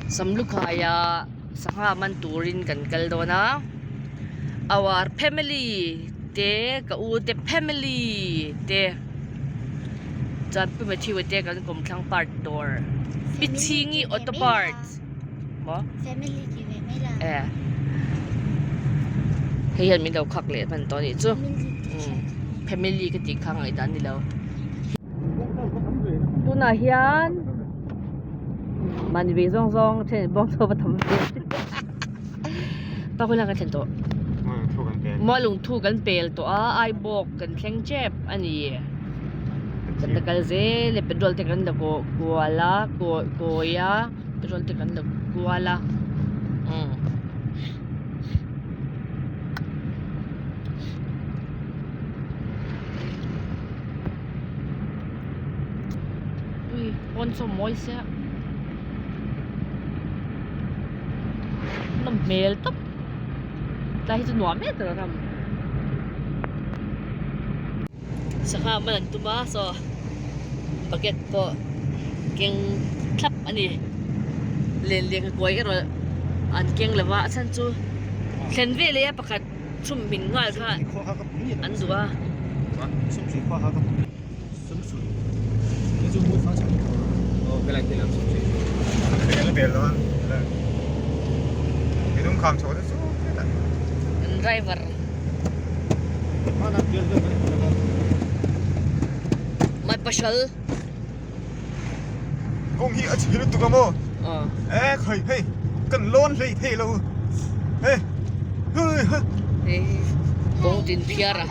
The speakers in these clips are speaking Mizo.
Samlukhaiah sangha man turin kan kal dawn a our family te ka u te family te chuan Pu Matthew te kan kawmthlang part dawr Pi Chhingi auto parts maw e hei hian min lo khak leh hman tawh a nih chu family ka tih kha ngaihdan a ni lo. Tunah hian mahni ve zawng zawng then bawng chho va tham ve pa khawi lai kan thlen tawh maw lungthu kan pel tawh a aibawk kan thleng tep a ni kan la kal zel e petrol te kan la kaw kual a kawi a petrol te kan la kual a umm. Ui pawn saw mawi sia nawm hmel tawp tlai hi chu nuam em em ram sangha man an tum a saw bucket pawh keng thlap a ni len lehkhakuai erawh an keng lo va a chhan chu thlen veleh a pakhat. Chhum hmin nghal kha an duh a. An driver. My pasal. Kawng hi a chhe lutuk a maw? E khai hei kan lawn hlei thei lo hei hei hei. Hei kawng tin phiar a.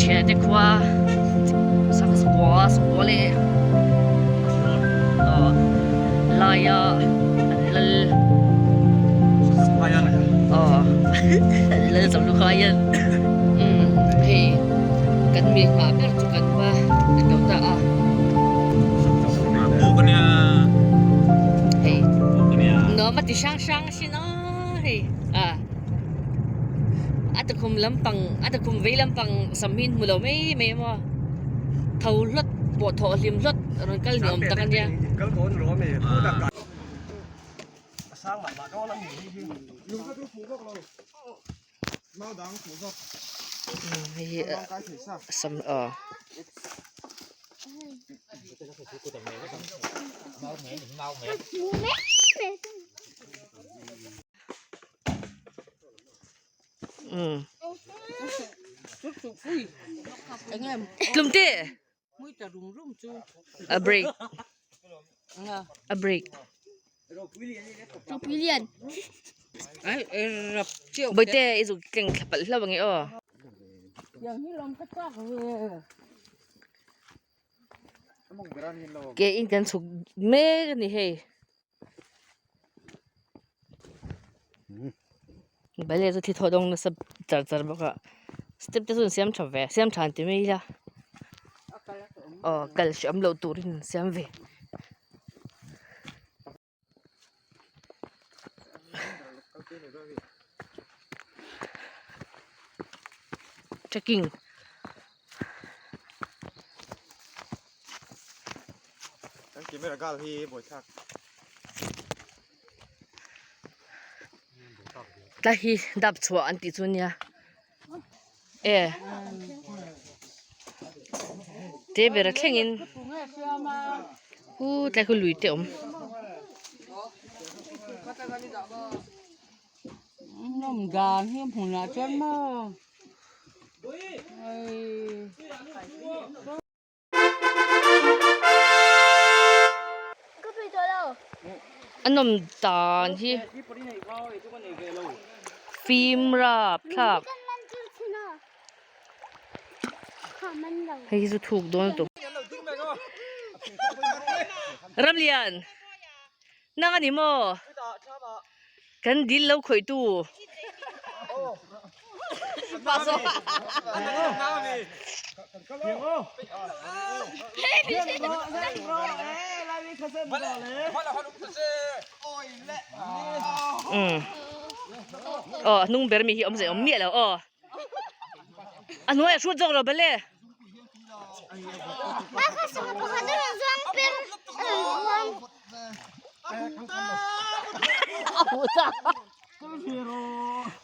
Thiante khua sangkua sangkua leh aw laia an lal aw an lal zo luka hian umm hei kan mi nghah ber chu kan va kan lo ta a hei nuam a ti hrang hrang asin aw hei a. A tukhum lampang a tukhum vei lampang sam hi hmu lo mai mai a maw tho hlawt pawh thawh hlim hlawt rawn kal ni awm tak a nia. Hei hi sam aw. Tlumte a break a break Bawihte i zuk tleng thla palh hlauh ange aw. Ke in kan chhuk mek a ni hei. Ballet chu thi thaw dawng nasa char char bawk a step te chu an siam tha ve siam tha an ti mai ila aw kal hreawm loh turin an siam ve. Trekking Kan camera gal hi buaithlak. Tlai hi dap chhuah an tih chu nia e te ber a thlengin u tlai khu lui te a awm. A nawm dan hi fim rap thlak hei hi chu thuk dawn lutuk Ramlian nang a ni maw kan dil lo khawih tu. Aw a hnung ber mi hi awm zeh awm miah lo aw a hnuai a hrut zawk lo bale.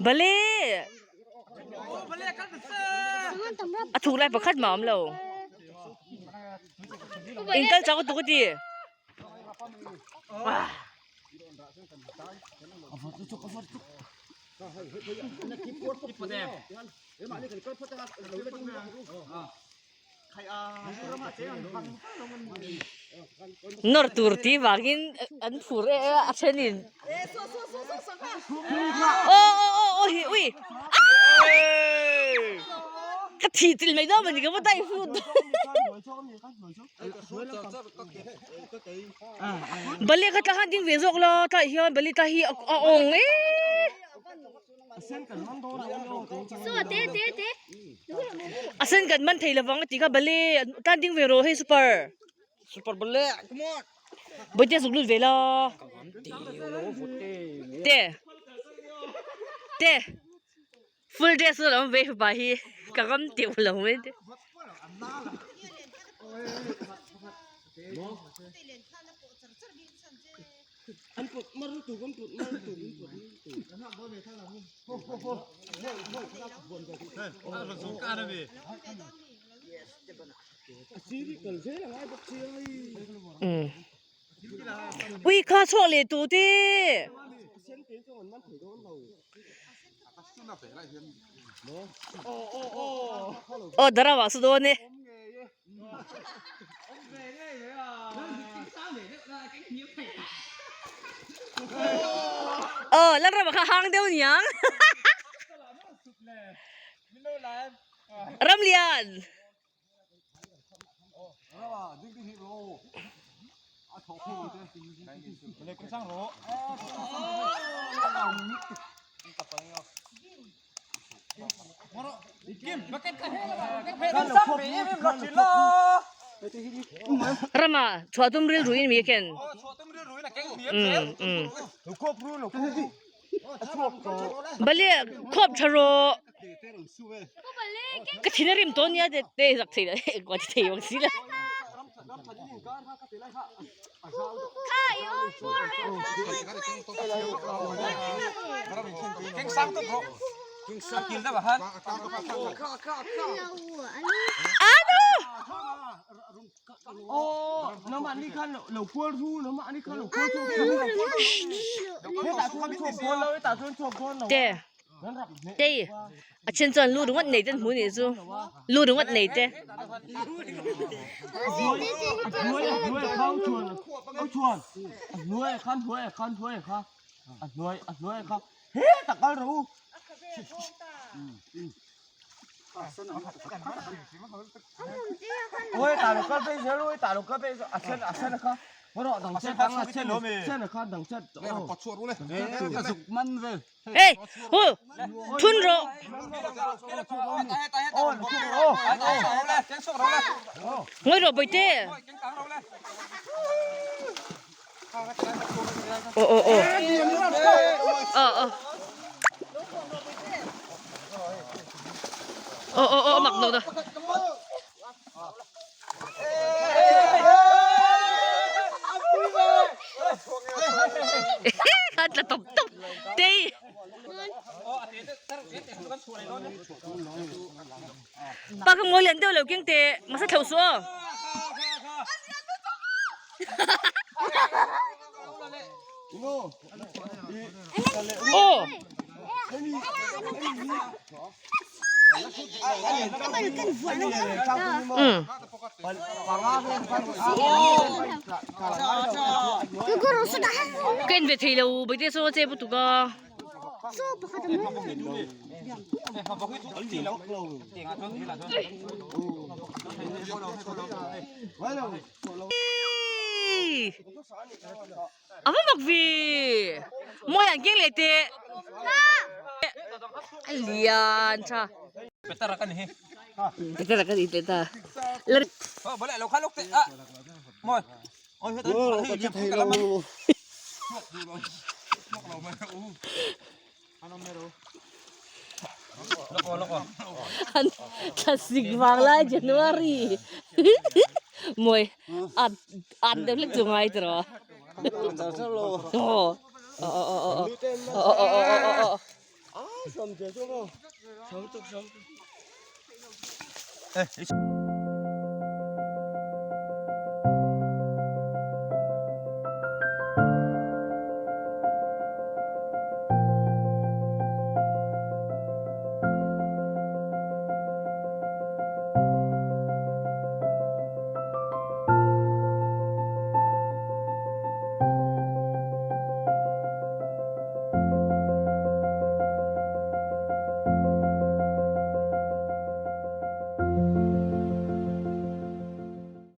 Bale a thuk lai pakhat mah a awm lo in kal chak lutuk a ti. Nawr tur tih vangin an phur e a a thenin aw aw aw aw hi ui ka thih chilh mai dawn a ni ka va dai hut bali kha tla khan ding ve zawk la tlaiah hian bali tla hi a awng e. A sen kan man thei lovang a tih kha bale tan ding ve rawh hei super super bale come on bawihte zuk lut ve la te te full dress chu lo awm ve fapa hi ka ngam teuh lo mai te. Ui kha chhuak leh tawh te. Aw dara vah su dawn e. Aw Lalrama kha hang deuh niang. Ramlian. Rama chhuah tum rilru in mi a ken. Bali khawp tha rawh. Ka thin a rim tawh nia te te zak thei la engkuah ti thei bawk si la. Anu! Te te a then chuan lu ringawt nei te an hmu nih chu lu ringawt nei te. Hey, hu, thun rawh. Ngawi rawh bawihte. Aw aw aw. Aw aw. Aw aw aw mak lo da. Khan tla tawp tawp tei. Pa ka mawi lian deuh lo keng teh masa thlo suh aw. Aw. Ka en ve thei lo baite saw che lutuk a. A va mak ve mawi an keng leh teh a lian tha petera ka ni teh ta Thlasik vang lai January mawi at at deuh hlek chu ngai tiraw aw aw aw aw aw aw aw aw aw aw.